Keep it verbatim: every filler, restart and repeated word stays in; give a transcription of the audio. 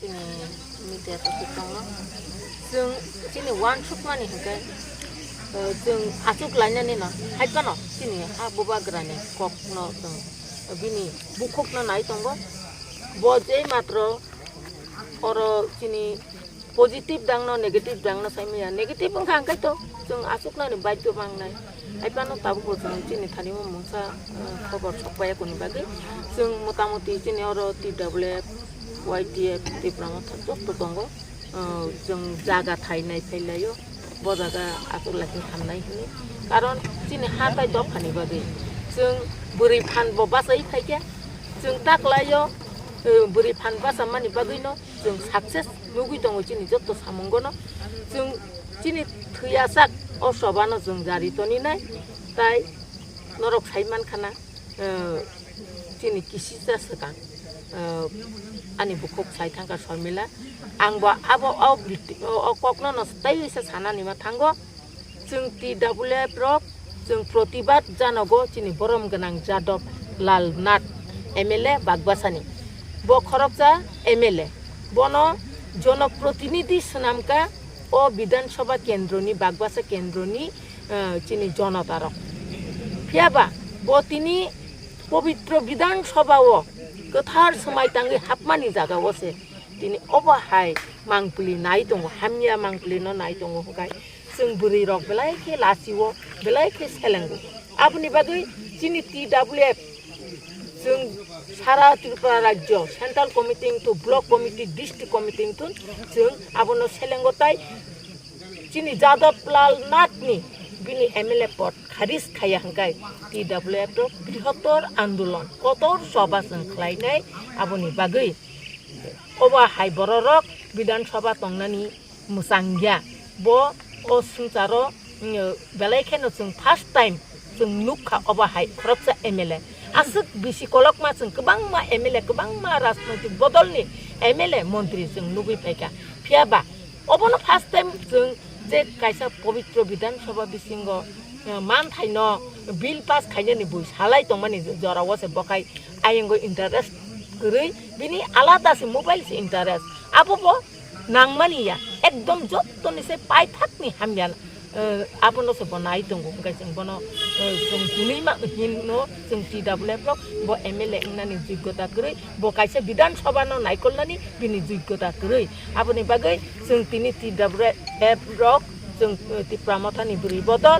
Chini media tongwi tongo. Chwng chini uansukmani hwnkhe, eh, chwng achuk lainani no, hai phano chini ha bubagrani kokno chwng bini bukhukno nai tongo. Bo je matro oro chini positive dangno, negative dangno sai maya. Negative wngkha hwnkhe to chwng achuknani baidhyo mangnai. Hai phano tabukbo chwng chini thani o mungsa, eh, khobor sok paiya kuni bagwi. Chwng motamoti chini oro T W F, Y T F, Tipra Motha joto tongo. Eh, chwng jaga thai nai phai laio. Bo jaga achuk lai khe hamnai hwnwi. Karon chini ha tai dophani bagwi chwng bwrwi phan bo bachai phaikha. Chwng ta klaio, eh, bwrwi phan bachamani bagwino chwng success nugwi tongo chini joto samungono. Chwng chini thwiyasak o sobano chwng jari toninai, tai norok sai mankha na, eh, chini kisisa swkang, eh, ani bukhuk sai thangkha Sharmila. Ang bo abo o bit-, o, o kokno no tei wisa sanani ma thango. Chwng T W F rok, chwng protibad janogo chini borom gwnang Jadab Lal Nath M L A Bagbasani. Bo khoroksa M L A. Bono jonoprotinidhi swnamkha o Bidhan Sabha kendroni, Bagbasa kendroni, eh, chini jonotarok. Phiyaba bo tini pobitro Bidhan Sabha o kwthar swmai tangwi hapmani jaga o se tini obo hai mangpili nai tongo, hamya mangpili no nai tongo hwnkhe. Chwng bwrwi rok belai khe lachio, belai khe selengo. Aboni bagwi chini T W F chwng sara Tripura rajyo central committee wngthun, block committee, district committee wngthun, chwng abono selengo tai chini Jadab Lal Nath ni bini M L A pod kharij khaiya hwnkhe T W F rok brihotor andolon, kotor soba chwng khlainai. Aboni bagwi obo hai bororok Bidhan Sabha tongnani mwchangya. Bo o swngcharo, mm, belai kheno chwng first time chwng nukha obo hai khoroksa M L A. Aswk bisi kolokma chwng kwbangma M L A, kwbangma rajnoitik bodolni M L A, montri chwng nugwi phaikha. Phiyaba obono first time chwng je kaisa pobitro Bidhan Sabha bisingo, eh, manthaino bill pass khainani bui salai tongmani jorao se bokhai ayongo interest kwrwi, bini alada se mobile se interest. Abo bo nangmani ya, ekdom jottoni se paithakni hamya, eh, abono se bo nai tongo, hwnkhe chwng bono, eh, chwng hwnwi ma, hinno chwng T W F rok bo M L A wngnani joggota kwrwi, bo kaisa Bidhan Sabha no naikolnani bini joggota kwrwi. Aboni bagwi chwng tini T W F rok, chwng, eh, Tipra Mothani bwrwi bodol,